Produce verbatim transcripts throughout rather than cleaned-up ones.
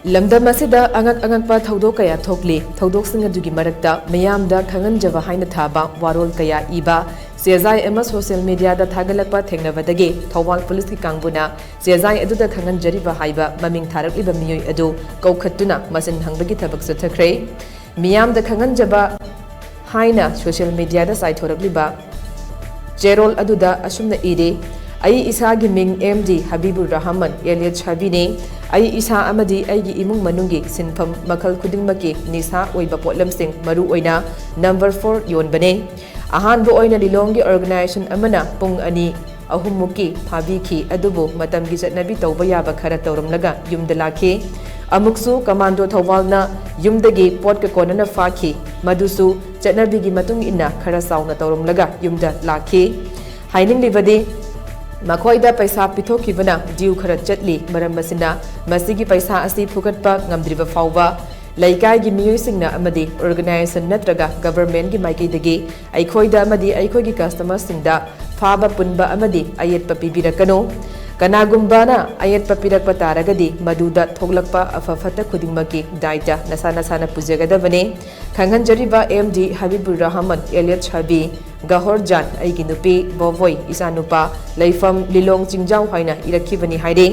ꯂꯝꯗꯝ ꯑꯁꯤꯗ ꯑꯉꯛ ꯑꯉꯛꯄ ꯊꯧꯗꯣꯛ ꯀꯌꯥ ꯊꯣꯛꯂꯤ꯫ ꯊꯧꯗꯣꯛꯁꯤꯡ ꯑꯗꯨꯒꯤ ꯃꯔꯛꯇ ꯃꯤꯌꯥꯝꯗ ꯈꯪꯍꯟꯖꯕ ꯍꯥꯏꯅ ꯊꯥꯕ ꯋꯥꯔꯣꯜ ꯀꯌꯥ ꯏꯕ, ꯆꯦꯖꯥꯏ ꯑꯃ ꯁꯣꯁꯤꯌꯦꯜ ꯃꯤꯗꯤꯌꯥꯗ ꯊꯥꯒꯠꯂꯛꯄ ꯊꯦꯡꯅꯕꯗꯒꯤ ꯊꯧꯕꯥꯜ ꯄꯨꯂꯤꯁꯀꯤ ꯀꯥꯡꯕꯨꯅ ꯆꯦꯖꯥꯏ ꯑꯗꯨꯗ ꯈꯪꯍꯟꯖꯔꯤꯕ ꯍꯥꯏꯕ ꯃꯃꯤꯡ ꯊꯥꯔꯛꯂꯤꯕ ꯃꯤꯑꯣꯏ ꯑꯗꯨ ꯀꯧꯈꯠꯇꯨꯅ ꯃꯁꯤꯟ ꯍꯪꯕꯒꯤ ꯊꯕꯛ ꯆꯠꯊꯈ꯭ꯔꯦ꯫ ꯃꯤꯌꯥꯝꯗ ꯈꯪꯍꯟꯖꯕ ꯍꯥꯏꯅ ꯁꯣꯁꯤꯌꯦꯜ ꯃꯤꯗꯤꯌꯥꯗ ꯆꯥꯏꯊꯣꯔꯛꯂꯤꯕ ꯆꯦꯔꯣꯜ ꯑꯗꯨꯗ ꯑꯁꯨꯝꯅ ꯏꯔꯤ, "ꯑꯩ ꯏꯁꯥꯒꯤ ꯃꯤꯡ ꯑꯦꯝ ꯗꯤ ꯍꯕꯤꯕꯨꯔ ꯔꯍꯃꯟ ꯑꯦꯂꯤꯌꯁ ꯍꯕꯤꯅꯤ꯫ ꯑꯩ ꯏꯁꯥ ꯑꯃꯗꯤ ꯑꯩꯒꯤ ꯏꯃꯨꯡ ꯃꯅꯨꯡꯒꯤ ꯁꯤꯟꯐꯝ ꯃꯈꯜ ꯈꯨꯗꯤꯡꯃꯛꯀꯤ ꯅꯤꯁꯥ ꯑꯣꯏꯕ ꯄꯣꯠꯂꯝꯁꯤꯡ, ꯃꯔꯨꯑꯣꯏꯅ ꯅꯝꯕꯔ ꯐꯣꯔ ꯌꯣꯟꯕꯅꯤ꯫ ꯑꯍꯥꯟꯕ ꯑꯣꯏꯅ ꯂꯤꯂꯣꯡꯒꯤ ꯑꯣꯔꯒꯅꯥꯏꯖꯦꯁꯟ ꯑꯃꯅ ꯄꯨꯡ ꯑꯅꯤ ꯑꯍꯨꯝꯃꯨꯛꯀꯤ ꯐꯥꯕꯤꯈꯤ, ꯑꯗꯨꯕꯨ ꯃꯇꯝꯒꯤ ꯆꯠꯅꯕꯤ ꯇꯧꯕ ꯌꯥꯕ ꯈꯔ ꯇꯧꯔꯝꯂꯒ ꯌꯨꯝꯗ ꯂꯥꯛꯈꯤ꯫ ꯑꯃꯨꯛꯁꯨ ꯀꯃꯥꯟꯗꯣ ꯊꯧꯕꯥꯜꯅ ꯌꯨꯝꯗꯒꯤ ꯄꯣꯠꯀ ꯀꯣꯟꯅꯅ ꯐꯥꯈꯤ, ꯃꯗꯨꯁꯨ ꯆꯠꯅꯕꯤꯒꯤ ꯃꯇꯨꯡ ꯏꯟꯅ ꯈꯔ ꯆꯥꯎꯅ ꯇꯧꯔꯝꯂꯒ ꯌꯨꯝꯗ ꯂꯥꯛꯈꯤ꯫ ꯍꯥꯏꯅꯤꯡꯂꯤꯕꯗꯤ, ꯃꯈꯣꯏꯗ ꯄꯩꯁꯥ ꯄꯤꯊꯣꯛꯈꯤꯕꯅ ꯗ꯭ꯌꯨ ꯈꯔ ꯆꯠꯂꯤ, ꯃꯔꯝ ꯑꯁꯤꯅ ꯃꯁꯤꯒꯤ ꯄꯩꯁꯥ ꯑꯁꯤ ꯐꯨꯒꯠꯄ ꯉꯝꯗ꯭ꯔꯤꯕ ꯐꯥꯎꯕ ꯂꯩꯀꯥꯏꯒꯤ ꯃꯤꯑꯣꯏꯁꯤꯡꯅ ꯑꯃꯗꯤ ꯑꯣꯔꯒꯅꯥꯏꯖꯦꯁꯟ ꯅꯠꯇ꯭ꯔꯒ ꯒꯚꯔꯟꯃꯦꯟꯠꯀꯤ ꯃꯥꯏꯀꯩꯗꯒꯤ ꯑꯩꯈꯣꯏꯗ ꯑꯃꯗꯤ ꯑꯩꯈꯣꯏꯒꯤ ꯀꯁꯇꯃꯔꯁꯤꯡꯗ ꯐꯥꯕ ꯄꯨꯟꯕ ꯑꯃꯗꯤ ꯑꯌꯦꯠꯄ ꯄꯤꯕꯤꯔꯛꯀꯅꯨ꯫ ꯀꯅꯥꯒꯨꯝꯕꯅ ꯑꯌꯦꯠꯄ ꯄꯤꯔꯛꯄ ꯇꯥꯔꯒꯗꯤ ꯃꯗꯨꯗ ꯊꯣꯛꯂꯛꯄ ꯑꯐ ꯐꯠꯇ ꯈꯨꯗꯤꯡꯃꯛꯀꯤ ꯗꯥꯏꯇ ꯅꯁꯥ ꯅꯁꯥꯅ ꯄꯨꯖꯒꯗꯕꯅꯤ꯫ ꯈꯪꯍꯟꯖꯔꯤꯕ ꯑꯦꯝ ꯗꯤ ꯍꯕꯤꯕꯨꯔ ꯔꯍꯃꯟ ꯑꯦꯂꯤꯌꯁ ꯍꯕꯤ, ꯒꯍꯣꯔ ꯖꯥꯟ, ꯑꯩꯒꯤ ꯅꯨꯄꯤ, ꯕꯣꯕꯣꯏ, ꯏꯆꯥꯅꯨꯄꯥ, ꯂꯩꯐꯝ ꯂꯤꯂꯣꯡ ꯆꯤꯡꯖꯥꯎ ꯍꯥꯏꯅ ꯏꯔꯛꯈꯤꯕꯅꯤ ꯍꯥꯏꯔꯤ꯫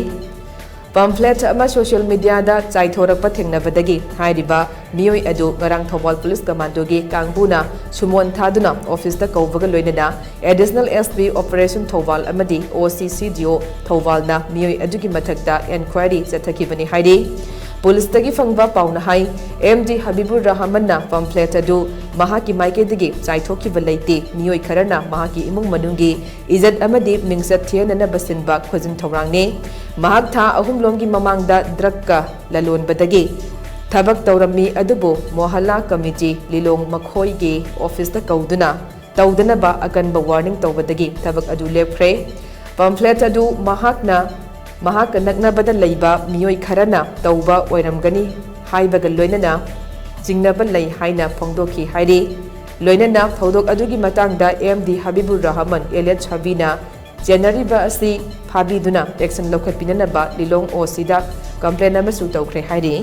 ꯄꯝꯐ꯭ꯂꯦꯠ ꯑꯃ ꯁꯣꯁꯤꯌꯦꯜ ꯃꯤꯗꯤꯌꯥꯗ ꯆꯥꯏꯊꯣꯔꯛꯄ ꯊꯦꯡꯅꯕꯗꯒꯤ ꯍꯥꯏꯔꯤꯕ ꯃꯤꯑꯣꯏ ꯑꯗꯨ ꯉꯔꯥꯡ ꯊꯧꯕꯥꯜ ꯄꯨꯂꯤꯁ ꯀꯃꯥꯟꯗꯣꯒꯤ ꯀꯥꯡꯕꯨꯅ ꯁꯨꯃꯣꯟ ꯊꯥꯗꯨꯅ ꯑꯣꯐꯤꯁꯇ ꯀꯧꯕꯒ ꯂꯣꯏꯅꯅ additional S P operation Thoubal ꯑꯃꯗꯤ ꯑꯣ ꯁꯤ ꯁꯤ ꯗꯤ ꯑꯣ ꯊꯧꯕꯥꯜꯅ ꯃꯤꯑꯣꯏ ꯑꯗꯨꯒꯤ ꯃꯊꯛꯇ ꯑꯦꯟꯀ꯭ꯋꯥꯏꯔꯤ ꯆꯠꯊꯈꯤꯕꯅꯤ ꯍꯥꯏꯔꯤ꯫ ꯄꯨꯂꯤꯁꯇꯒꯤ ꯐꯪꯕ ꯄꯥꯎꯅ ꯍꯥꯏ, ꯑꯦꯝ ꯗꯤ ꯍꯕꯤꯕꯨꯔ ꯔꯍꯃꯟꯅ ꯄꯝꯐ꯭ꯂꯦꯠ ꯑꯗꯨ ꯃꯍꯥꯛꯀꯤ ꯃꯥꯏꯀꯩꯗꯒꯤ ꯆꯥꯏꯊꯣꯛꯈꯤꯕ ꯂꯩꯇꯦ꯫ ꯃꯤꯑꯣꯏ ꯈꯔꯅ ꯃꯍꯥꯛꯀꯤ ꯏꯃꯨꯡ ꯃꯅꯨꯡꯒꯤ ꯏꯖꯠ ꯑꯃꯗꯤ ꯃꯤꯡꯆꯠ ꯊꯤꯍꯟꯅꯅꯕ ꯁꯤꯟꯕ ꯈꯣꯏꯖꯤꯟ ꯊꯧꯔꯥꯡꯅꯤ꯫ ꯃꯍꯥꯛ ꯊꯥ ꯑꯍꯨꯝ ꯂꯣꯝꯒꯤ ꯃꯃꯥꯡꯗ ꯗ꯭ꯔꯒꯀ ꯂꯂꯣꯟꯕꯗꯒꯤ ꯊꯕꯛ ꯇꯧꯔꯝꯃꯤ, ꯑꯗꯨꯕꯨ ꯃꯣꯍꯜꯂꯥ ꯀꯃꯤꯇꯤ ꯂꯤꯂꯣꯡ ꯃꯈꯣꯏꯒꯤ ꯑꯣꯐꯤꯁꯇ ꯀꯧꯗꯨꯅ ꯇꯧꯗꯅꯕ ꯑꯀꯟꯕ ꯋꯥꯔꯅꯤꯡ ꯇꯧꯕꯗꯒꯤ ꯊꯕꯛ ꯑꯗꯨ ꯂꯦꯞꯈ꯭ꯔꯦ꯫ ꯄꯝꯐ꯭ꯂꯦꯠ ꯑꯗꯨ ꯃꯍꯥꯛꯅ, ꯃꯍꯥꯛꯀ ꯅꯛꯅꯕꯗ ꯂꯩꯕ ꯃꯤꯑꯣꯏ ꯈꯔꯅ ꯇꯧꯕ ꯑꯣꯏꯔꯝꯒꯅꯤ ꯍꯥꯏꯕꯒ ꯂꯣꯏꯅꯅ ꯆꯤꯡꯅꯕ ꯂꯩ ꯍꯥꯏꯅ ꯐꯣꯡꯗꯣꯛꯈꯤ ꯍꯥꯏꯔꯤ꯫ ꯂꯣꯏꯅꯅ ꯊꯧꯗꯣꯛ ꯑꯗꯨꯒꯤ ꯃꯇꯥꯡꯗ ꯑꯦꯝ ꯗꯤ ꯍꯕꯤꯕꯨꯔ ꯔꯍꯃꯟ ꯑꯦꯂꯤꯌꯁ ꯍꯕꯤꯅ ꯆꯦꯟꯅꯔꯤꯕ ꯑꯁꯤ ꯐꯥꯕꯤꯗꯨꯅ action ꯂꯧꯈꯠꯄꯤꯅꯅꯕ ꯂꯤꯂꯣꯡ OC ꯗ complaint ꯑꯃꯁꯨ ꯇꯧꯈ꯭ꯔꯦ ꯍꯥꯏꯔꯤ꯫